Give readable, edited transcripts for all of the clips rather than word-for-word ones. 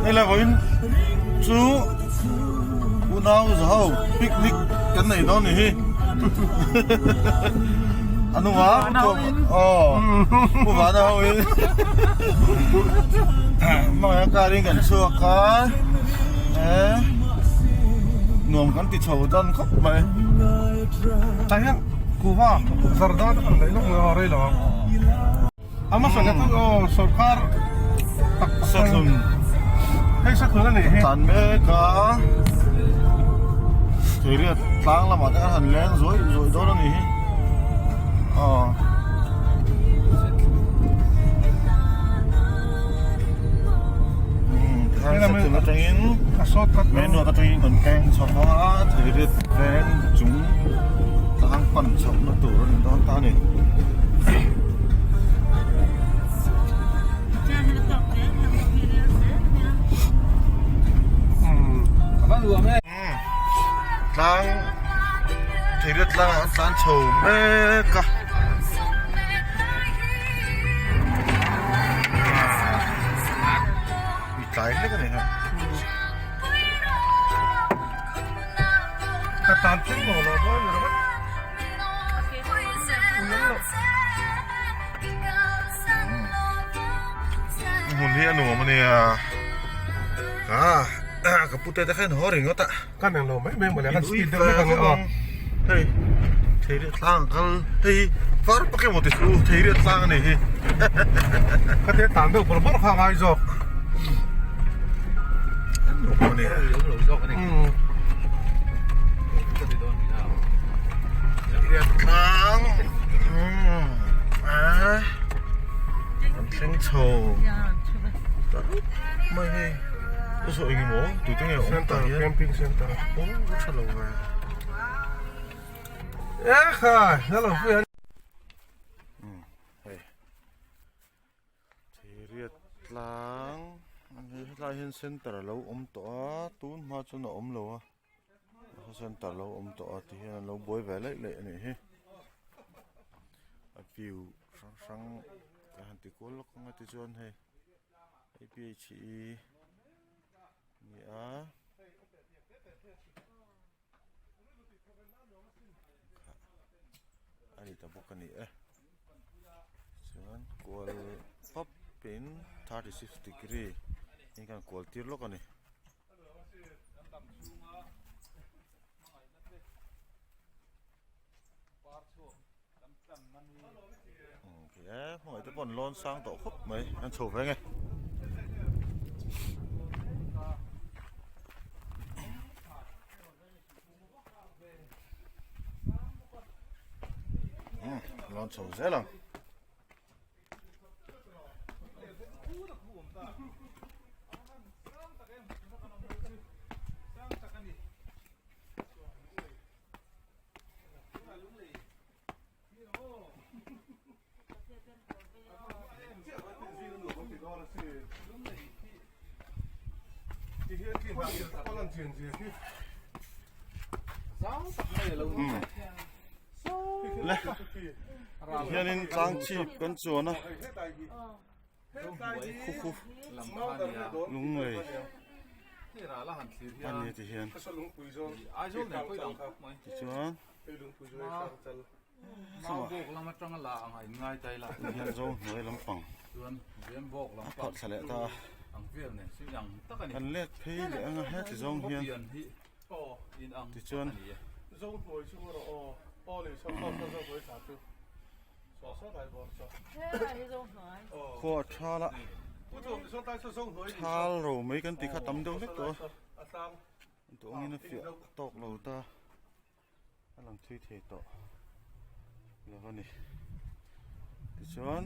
Hei le vawiin chu unau za ho picnic kan nei dawn ni hi a hnungah aw pu vana ho in hmangaih a car in kan chhuak a e nuam kan ti chho dan khawp mai. Tah hian kuhva zarda te kan neih lawk mai a rei lo ang. A hmasa leh chu aw sorkar tak tak Sathlun hei Sathlun a nih hi. Tlan mek a Tuiriat tlang lamah te khan han leng zuai zuai dawn a nih hi aw. Sathlun atangin main road atangin kan keng chho a Tuiriat veng chung tlang pan chhohna tur a ni dawn ta a ni. Tlang theiria tlang ah an tlan chho mek a. Mi tlai hlek a ni hei. Ka tan thleng lo lo dawn ni ringawt. Hmun hi a nuam a nia ah ka pute te khan haw ringawt a kan eng lo mai mai mawle kan speed deuh hlek ang e aw hei thei tlang kal hei var pak emaw ti chu thei riat tlang a ni hi ka te tan deuh bawrh bawrh kha a ngai zawk nuam a nia riat tlang ah an thleng chho ta rup mai hei chu saw eng emaw tute nge awm tah hian camping center aw tha lo ve. E khai la lo pui a Hei thiriat tlang hetlai hian center a lo awm tawh a tun hma chuan a awm lo a center a lo awm tawh a ti hian an lo buai ve laih laih a nih hi a view hrang hrang ka han ti kual lawk ang a tichuan hei A P H E a ni a. A ni ta bawk a ni e chuan kual pap in 36 degree in kan kual tir lawk a ni. E hmangaih te pawh an lawn sang tawh khawp mai an chho ve nge. Lawn chho zel ang. Le hianin tlang chhip kan chuan a khu khu lunglei a ni ti hian tichuan hian zo hnuai lampang a phawrh thla leh ta a kan let phei leh anga heti zawng hian tichuan khua thal a thal ro mai kan tih kha tam deuh hlek tawh a tawngin a fiah tawk lo ta. A lang thui thei tawh lo a ni tichuan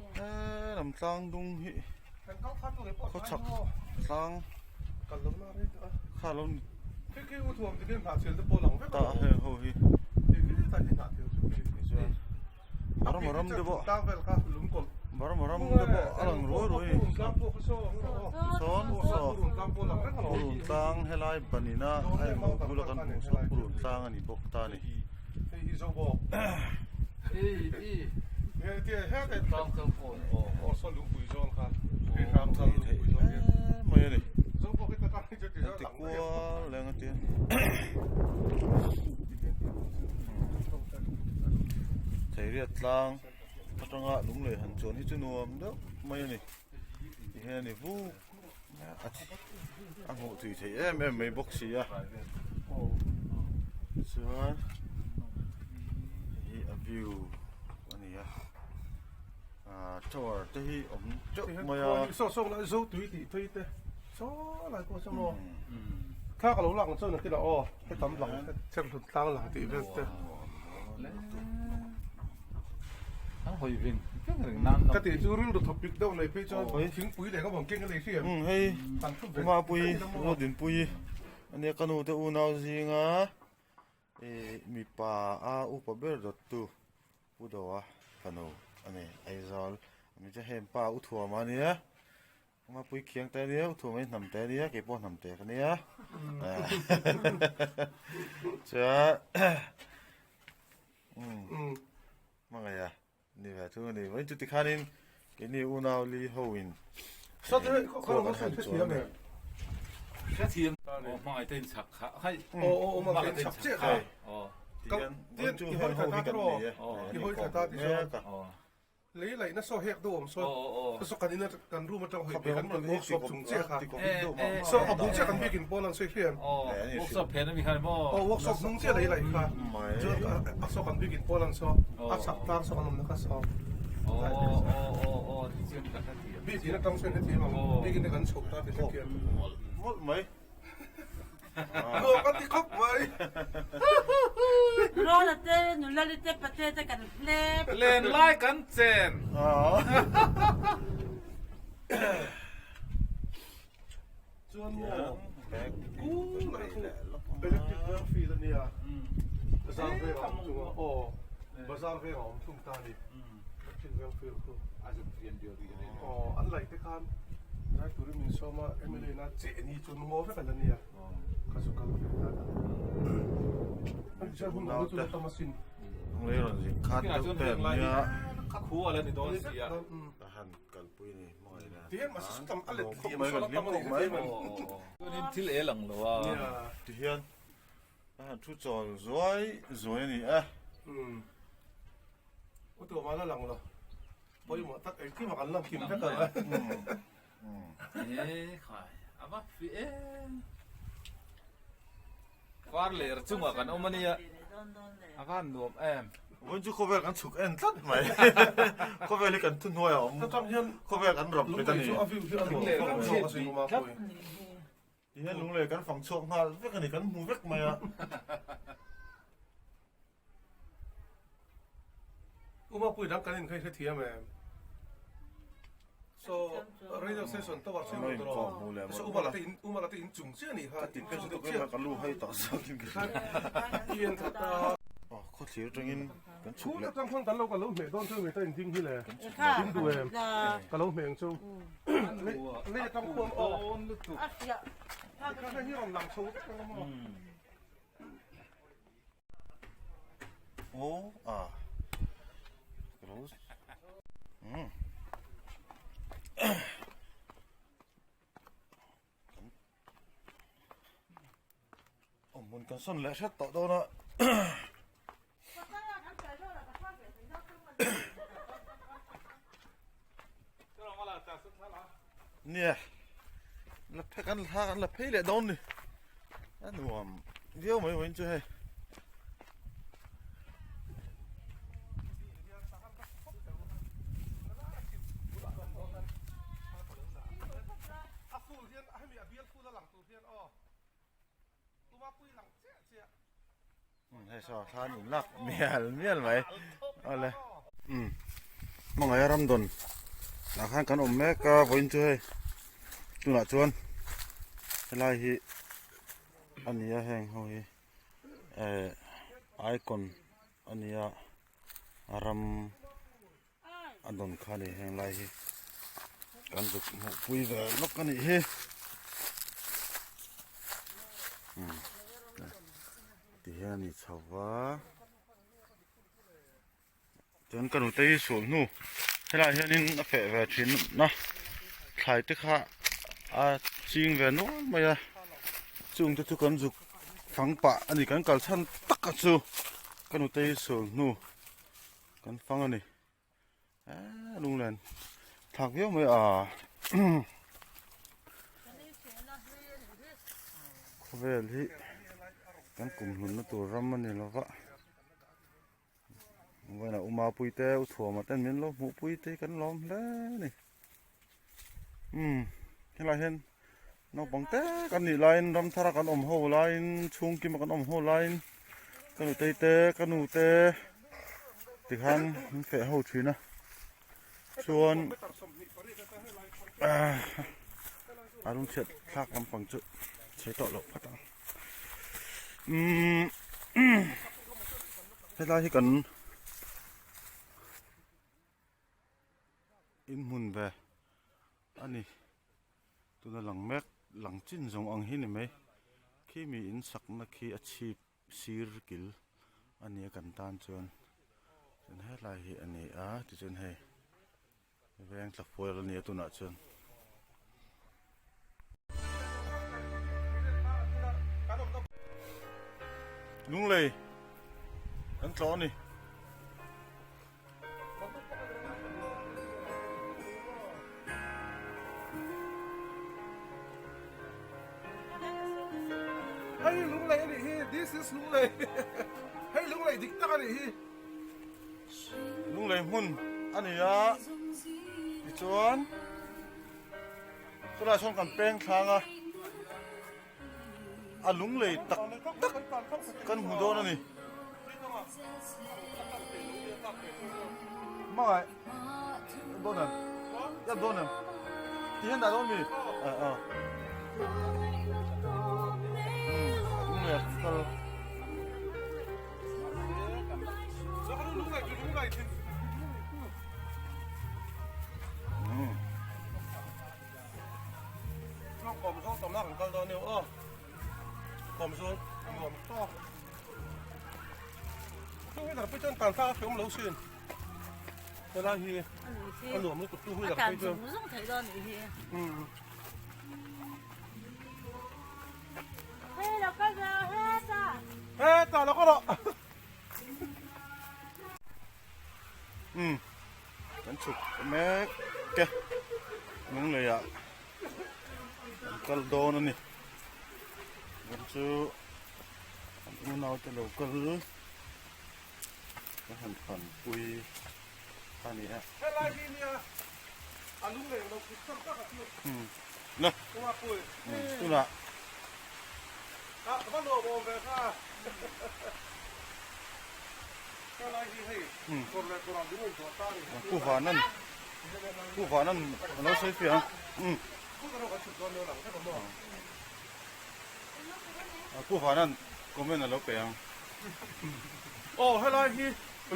he lam tlang dung hi khawchhak tlang kha lo ni. Tah heng ho hi tichuan Burma ram te pawh Burma ram te pawh a lang ruai ruai a ni sawn saw. Purun tlang helai banina a englo bula kan hmuh sawn purun tlang a ni bawk ta a ni. Mai a ni. An ti kual leng a tia. Theiriat tlang atanga lunglei han chuan hi chu nuam deuh mai a ni. Ti hian a ni vuk a a hmuh tui theih em em mai bawk si a chuan hei hi a view a ni a ah tower te hi awm teuh mai a. Saw saw lai zo tui tih phei te saw lai pawh saw maw thla ka lo lak ang chuan a kinah aw hetam lang cherhlun tlang lang tih vel te. Ka tih chu rilru thawpik deuh nei phei chuan thingpui leh ka vawng keng a nei hriam. Umm hei Mapui Rodinpui ania ka nu te unau zinga ih mipa a upa ber dawttu Pu Doa fanu a ni Aizawl ami chu heng pa u thuama ania Mapui khiang te ania u thuama hi hnam te ania keipawh hnam te ka nia chuan umm hmangaih a ni ve thung a ni vawiin chuti khanin keini unau li ho in khua kan han chuan a ni. Tihian vawiin chu heng ho hi kan nei e an inkawm mek a. Lei laihna saw hek deuh awm sawn saw kan in kan room atang hawi ve kan rawn workshop chung chiah kha saw a bul chiah kan biakin pawn ang sawi hriam workshop phen ami khan maw aw workshop hnung chiah lei laih kha chuan a saw kan biakin pawn ang saw a chhak tlang saw kan awmna kha saw biakin atang sawn hetiang ang biakin te kan chhoh ta ti hetiang mawlh mai. Nuam a ti khawp mai. Rawla te, nulali te, pate te kan hlep. Len lai kan chen. Chuan maw kung lai khu electric veng field a nia. Bazar veng a awm chung a aw bazar veng a awm thung ta a ni. Electric veng field khu. Aw an laih te khan zai turin min sawm a MLA na cheh ni chu ngaw vek a la nia ka zu kal ve ta ta ani chuan hun awm chu tam asin Lunglei rawn zin khat deuh te an nia Khu a la ni dawn si a a han kalpui ni hmangaih dan Tihian mahse saw tam a let khawp mai kan hlim khawp mai Chuanin thil el ang lo a Tihian a han thu chawl zuai zuai a ni e. U Tuama la lang lo. Pawimawh tak engkim ah kan lang kim vek ang a. E khai, a va fi em. Far ler chungah kan awm a nia. A van nuam em. Vawiin chu khawvel kan chhuk en tlat mai. Khawvel hi kan thuhnuai a awm. Khawvel kan rap bet a ni. Tihian lunglei kan fang chhuak nghal vek a ni, kan hmu vek mai a. Umapui dang kan inkhei hrethiam em? So radio station tower chiang lo tawh so umala te in umala te in chung chiah anih kha Ka ti lutuk em a ka lu hai tawh zawk in ka hria. I en that a. Aw khawthlir atangin kan chhuk leh. Khur atang khan kan lo ka lo hmeh dawn chu mi ta in ding hi le. In duh em? Ka lo hmeh ang chu. Lei atang khuan aw. Kha hi rawn lang chho vek ang maw. Aw a close umm awmhmun kan sawn leh hret tawh dawn a. Nia la phei kan thla kan la phei leh dawn ni a nuam viau mai vawiin chu hei. Hei saw thlan in lak mial mial mai awle umm hmangaih a ram dawn tah khan kan awm mek a vawiin chu hei tunah chuan helai hi a ni a heng ho hi eh icon a ni a a ram a dawn kha a ni heng lai hi kan zuk hmuh pui ve lawk a nih hi. hian a ni chho va chuan ka nute hi sual hnu helaiah hianin a feh ve thin a thlai te kha a ching ve nual mai a chung te chu kan zuk fang pah a ni kan kal chhan tak a chu ka nute hi sual hnu kan fang a ni. Eee lunglen thlak viau mai a khawvel hi kan kum hlunna tur ram a ni lo va vawiinah u mapui te u thuama ten min lo hmuh pui te hi kan lawm hle a ni umm helaiah hian naupang te kan nih laiin ram thara kan awm ho laiin chhungkima kan awm ho laiin ka nutei te ka nu te tikhan an feh ho thin a chuan ah a lung chhiat thlak lampang chu chhe tawh loh phawt ang umm helai hi kan in hmun ve a ni tuna lang mek lang chin zawng ang hi ni mai khi mi in sakna khi a chhip sir kil a ni a kan tan chuan chuan helai hi a ni a tichuan hei veng tla fual a ni a tunah chuan. Lunglei kan tlawh a ni. Hei lunglei a nih hi, this is lunglei hei lunglei dik tak a nih hi. Lunglei hmun a ni a, tichuan chulaiah sawn kan peng thlang a. A lunglei tak tak kan hmu dawn a ni. Hmangaih dawn em? Yap dawn em? Ti hian dah dawn mi? A a. Lunglei a kal. Kawm zawng tam lak an kal dawn aniu aw kawm zawng nuam tawk two wheeler pawh chuan tan thlak a hreawm lo sin helai hi a nuam lutuk two wheeler pawh chuan zung thei dawn nih hi hei lo kal ve heta heta lo kal rawh um kan chhuk mek e lunglei ah kan kal dawn a ni kan chu kan unau te lo kal ka han fan pui a ni a helai hi nia a lunglei lo kut tak tak a chu na tunah a va nuam awm ve kha Pu Vanan Pu Vanan a lo sawi fiah a Pu Vanan comment a lo pe ang. Aw helai hi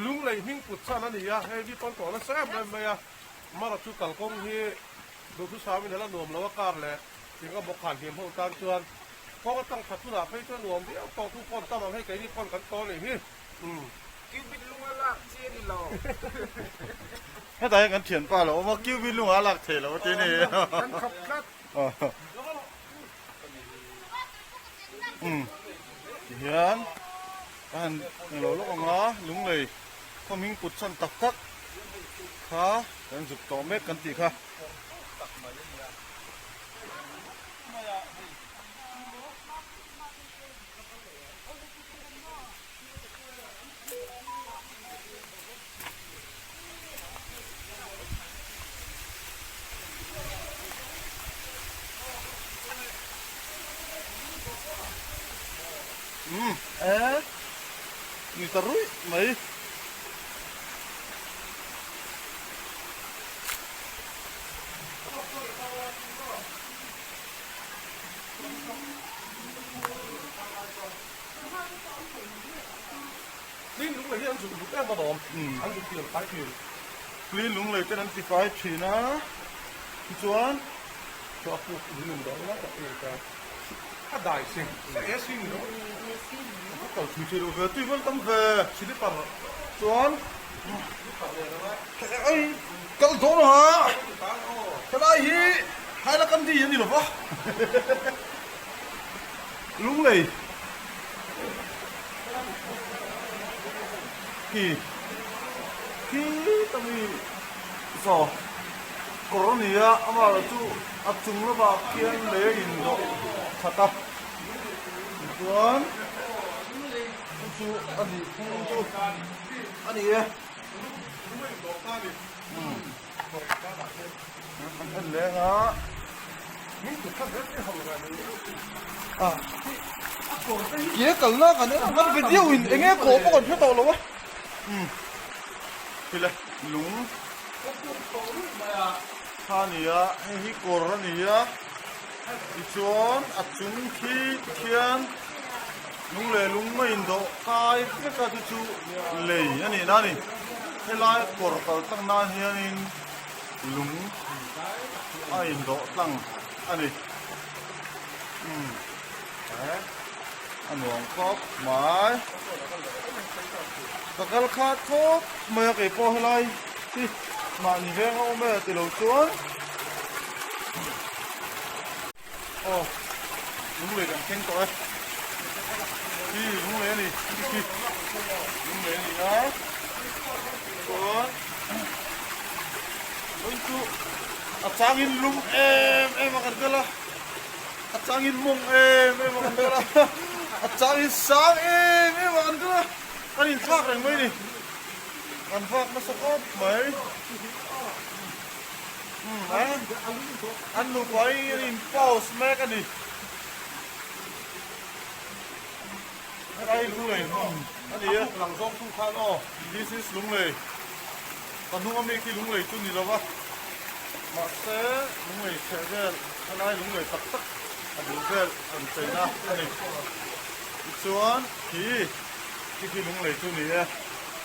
lunglei hming put chhan a ni a, hei hi pawn tawh nasa em em mai a, mara chu kalkawng hi duhthusam in a la nuam lo a kar leh eng emaw khan hlim ho tan chuan kawng atang that hunah phei chuan nuam viau tawh tu pawn tam ang hei keini pawn kan tawn nih hi. Cubit lunga lak chi a ni lo. Hetah hian kan thianpa a lo awm a, cubit lunga a lak thei lo a ti a ni. Kan khap tlat. Umm tihian ka han englo lawk ang a, lunglei khaw hming put chhan tak tak kha kan zuk tawh mek kan tih kha. Umm e ni ta ruih mai. Clean lunglei hi an zuk zuk em alawm, an zuk thin an fai thin. Clean lunglei ten an ti fai thin a, tichuan Chua puk in lung deuh lai tak a ni ta. A dai sing e sing ni lo. Ka kal thui thei lo ve tui vel tam ve slipper chuan ai kal dawn a helai hi Hailakandi a ni lo va Lunglei khi khi ta mi saw kawr a ni a amaherawh chu a chung lamah khian lei a indawh khat a tichuan chu chu a nih phung chu a ni e an en leng a ke kalna kan en ang video in enge kawh pawh kan hre tawh lo a thil e lung kha a ni a hei hi kawr a ni a tichuan a chung khi tikhian lung leh lung a indawh kai vek a chu chu lei a nih na a ni helai kawr kal tlang nan hianin lung a indawh tlang a ni umm a nuam khawp mai ka kal khat khawp mai a keipawh helai hi mahni veng a awm e tilo chuan aw lunglei kan thleng tawh e hi lunglei a ni hi lunglei a ni a chuan vawiin chu a changin lum em em a kan tel a. A changin mawng em em a kan tel a, a changin sang em em a kan tel a, kan inthlak reng mai a ni. Kan vak nasa khawp mai. Umm a, an nupa hi an in pause mek a ni. Helai Lunglei hmun a ni a. This is Lunglei. Ka hnung ami khi Lunglei chu ni lo va, mahse Lunglei chheh vel helai Lunglei tak tak a bul vel an cheina a ni. Tichuan khi khi khi Lunglei chu ni e.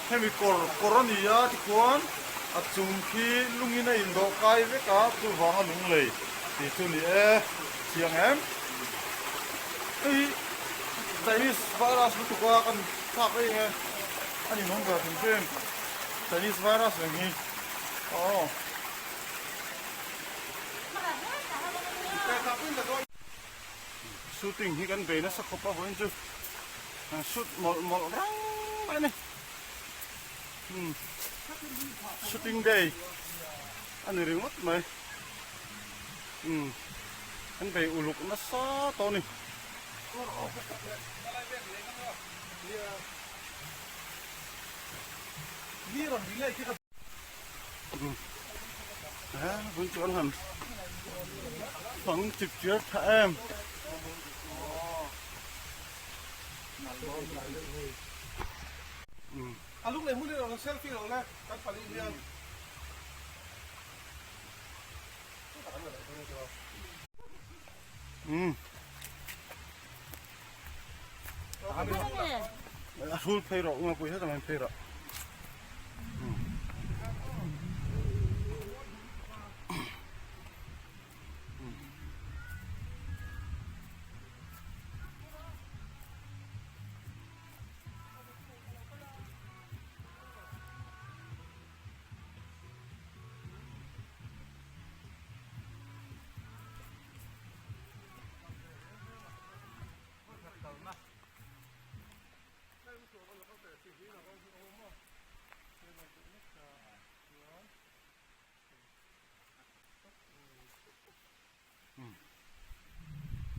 Hemi kawr kawr a ni a tikhuan a chung khi lungin a indawh kai vek a chuvanga Lunglei tih chu ni e. Chiang em? Hei hi Chinese virus lutuk a kan thlak reng e a ni nawm ve hrim hrim. Chinese virus reng hi aw. Shooting hi kan bei nasa khawp a vawiin chu kan shoot mawlh mawlh rang mai a ni. Umm shooting day a ni ringawt mai. Umm kan bei uluk nasa tawh a ni. Vui chuan han fang chip chiar tha em. A lung leh hmun hi rawn selfie lo le kan pali hian. Umm. A hrul phei rawh ngapui heta mai phei rawh.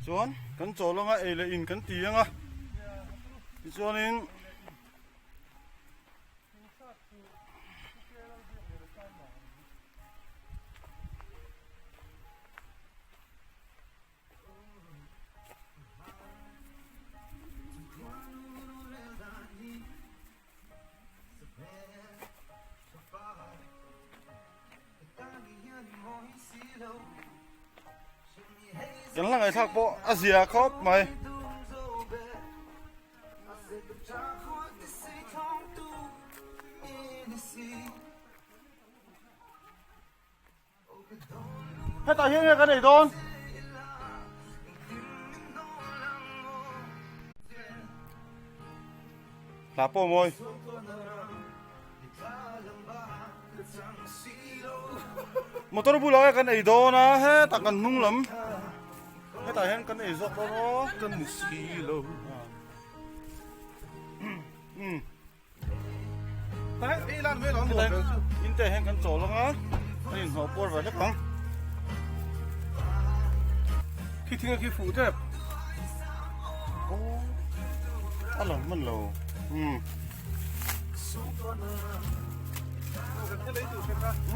Chuan kan chawl anga ei leh in kan ti anga tichuanin Kan la ngaihthlak pawh a zia khawp mai. Hetah hian nge kan ei dawn? Hla pawh mawi. Motor bulah nge kan ei dawn a hetah kan hnung lam hetah hian kan ei zawk dawn aw. Kan ni si lo. Umm. Tah ei lan mai lo an nuam vel chu. In te hian kan chawl ang a a inhnawh puar ve hlek ang. Khi thing a khi fuh tep. Aw a lang hman lo. Umm.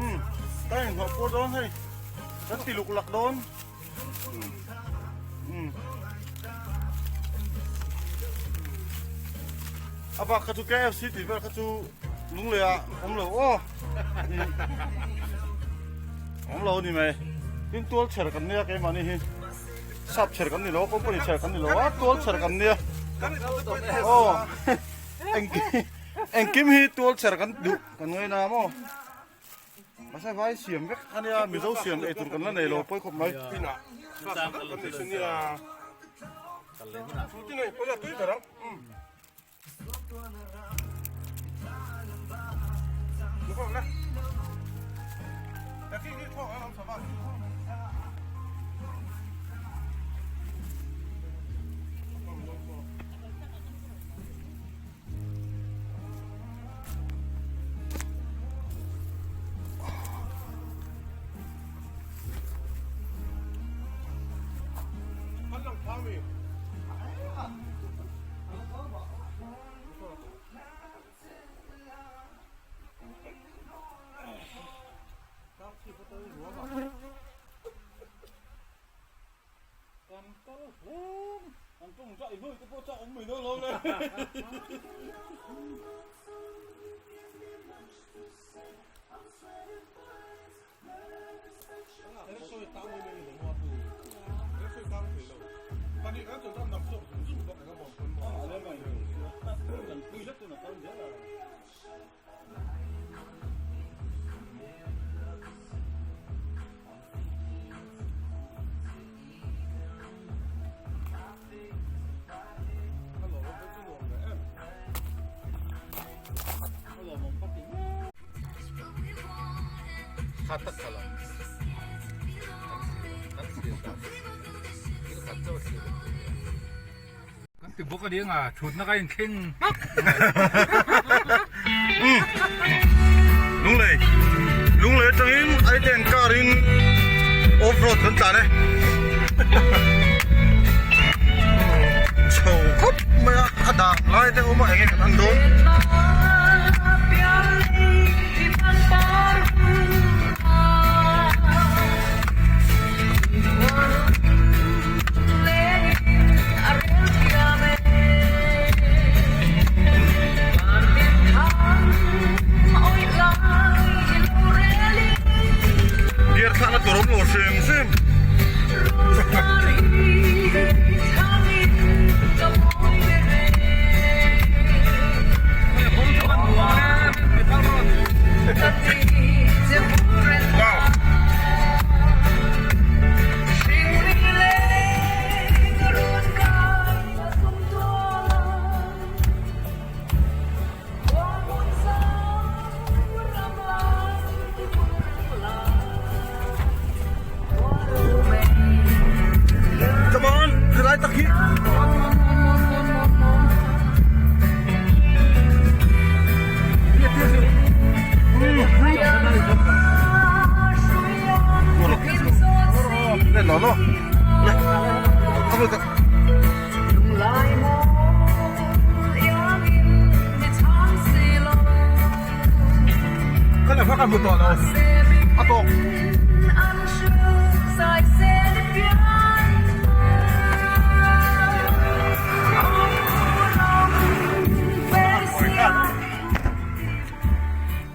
Umm kan inhnawh puar dawn hei kan ti luk lak dawn. Umm. A bak kha chu KFC tih vel kha chu lunglei ah awm lo aw. Awm lo a ni mai. Tin tual chher kan nia keimahni hi. Sap chher kan ni lo a, company chher kan ni lo a, tual chher kan nia. Aw. Engkim engkim hi tual chher kan duh kan ngaina maw. Mahse vai siam vek a nia, Mizo siam ei tur kan la nei lo pawi khawp mai. Kan kal hlem an tawng zai hlui te pawh chak awm mai dawn lo le. Kan ti bawk a ding a, thutna ka inthleng hmak. Lunglei Lunglei atangin Aiten car in off road kan tlan e. Chho khawp mai a, a dah lai te awm a enge kan an dawn. Gear thlakna tur awm lo hrim hrim. Wow. Come on, helai tak hi. Lên nó nó.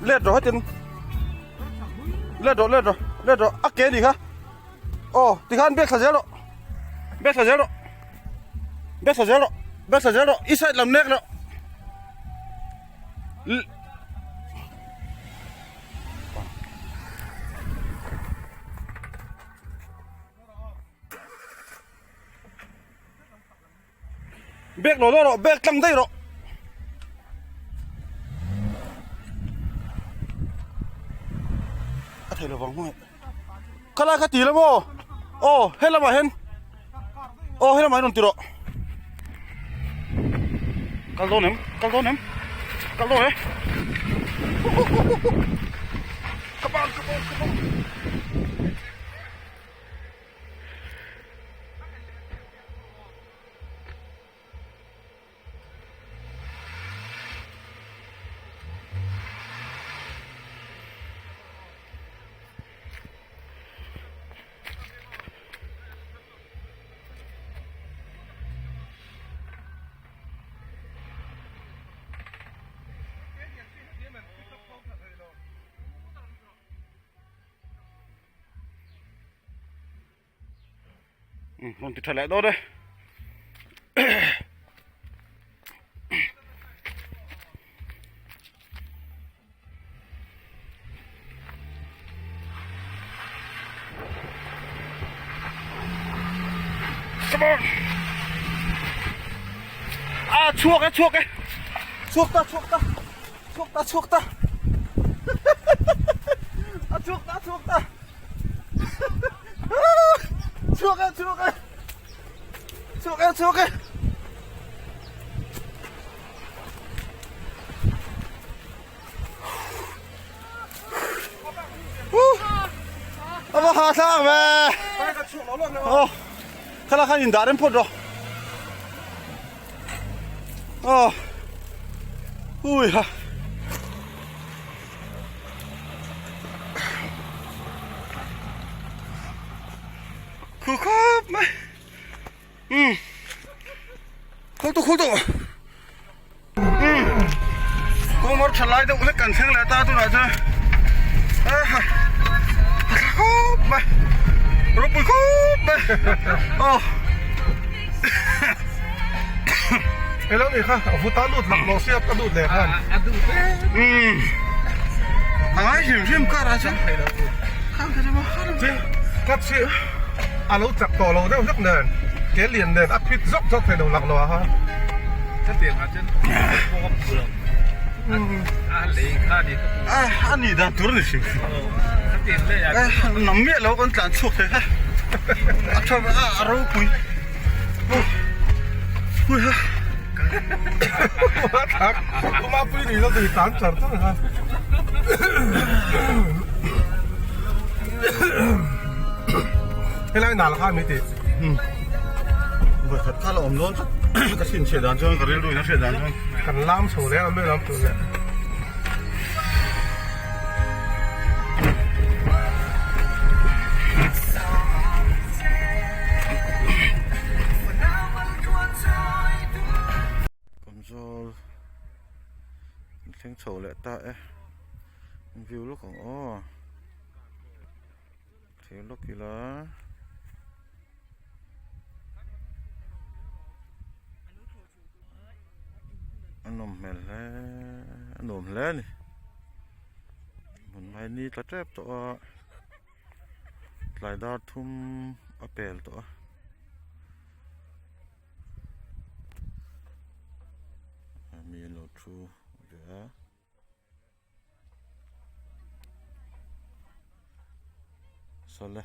Let rawh hetin let rawh let rawh let rawh a ke ni kha aw tikhan bag thla zel rawh bag thla zel rawh bag thla zel rawh bag thla zel rawh i side lam nek rawh Bag lo lo rawh bag tlang daih rawh. lovang hmang khalai kha ti la maw aw helamah hian aw helamah hian rawn ti rawh kal dawn em kal dawn em kal dawn e come on come on come on rawn ti tha leh dawn e Come on. À chuộc ấy, chuộc ấy. Chuộc ta, chuộc ta. Chuộc ta, chuộc ta. À chuộc ta, chuộc ta. Chhuak e, chhuak e. Chhuak e, chhuak e. A va ha thlak ve. Oh. Khala khan in dar em phawt rawh. Oh. Ui ha. Khu khawp mai um khul tu khul tu um kawngmawr tha lai deuh hlek kan thleng leh ta tunah chuan a ha a tha khawp mai ropui khawp mai aw Hello ni kha a vuta lut lak lo sia ka lut leh khan um a ngai hrim hrim kar ah chuan khan ka rema khan tin ka chi a lo chak tawh lo deuh hlek nen ke lian nen a phit zawk zawk thei lo lak lo a ha ka tiang ah chuan pawh ka phu lo a lei kha ni ka phu a a nih dan tur ni hrim hrim ka tiang leh ah nam miah lo kan tlan chhuak thei kha a tha a ropui hui ha Kuma pui ni lo tui tan char char ha. Helai nal kha mi ti. Voi khat kha la awm dawn tlat ka sin chhiat dan chuan ka rilru in a hriat dan chuan kan lam chho leh a lam tur leh. Kawmzawl an thleng chho leh ta e an view lawk ang aw thlir lawk ila a nawm hmel hle a nuam hle a ni hmun hmai ni tla tep tawh a tlai dar thum a pel tawh a. Mi an lo thu ve a. Sawle.